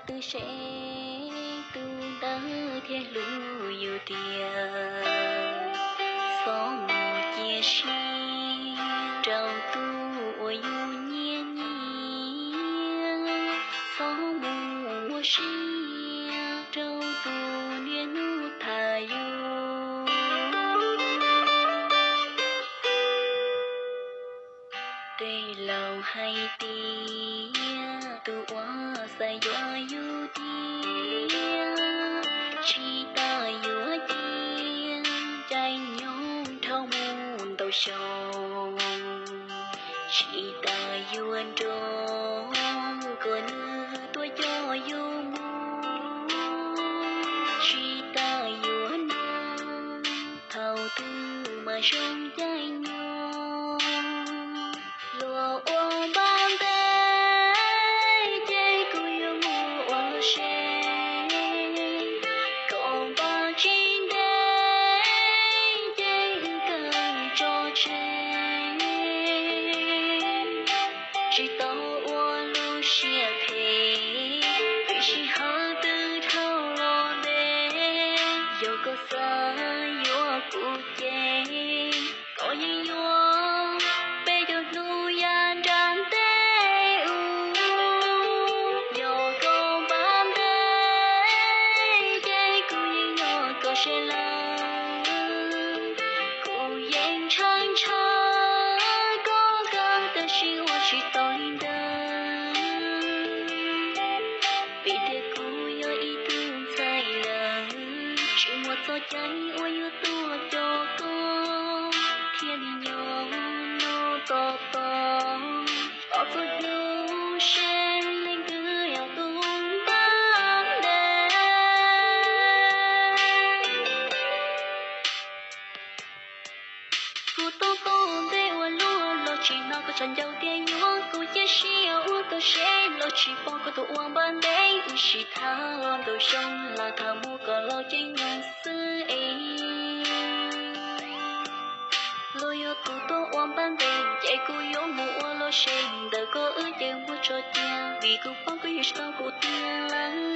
Twb seb tus ntawd thiaj hlub yus tiag, txhob mus cia siab rau tus uas yus nyiam nyiam, txhob mus muaj siab rau tus niaj hnub tham yus. Tej laus hais tias tus uas xav yuav yus tiag, tsis tas yuav cia caij nyoog dhau mus ntau xyoo, tsis tas yuav nrog kom nws tuaj coj yus mus, tsis tas yuav nrog thaum twg mas zoo caij nyoog. Luag ua npaj ntev ces kuv yuav mus ua lub tsev, kom npaj tsis ntev ces wb kawg tso tseg. Tsis tau ua lub siab phem, vim sij hawm twb dhau los ntev. Yog koj xav yuav kuv ces koj yeej yuav peb caug hnub yav nram ntej ub. Yog koj npaj ntev ces kuv yeej yog koj sawv lawm. Kuv yeej ntshaw ntshaw koj kawg tab sis ua tsis tau li ntawd, vim tias kuv yog ib tug ntxhais lawm, tsis muaj txoj cai uas yuav tuaj coj koj thiaj li nyob no tos tos. Ob txoj hlub seb leej twg yog tus npaj ntev. Kuv tau tau ntev ua luaj los tsis hnov koj tshav ncaws tias yuav kuv, cia siab ua koj seb los tsis pom koj tus ua npaj ntev. Ib sim tham ntau xyoo los tham mus koj los ceeb nyoog xwb es. Los yog tus tuaj ua npaj ntev ces kuv yuav mus ua lub tsev ntawm koj wb ces muab tso cia, vim kuv paub koj yuav tsis tau kuv tiag lawm.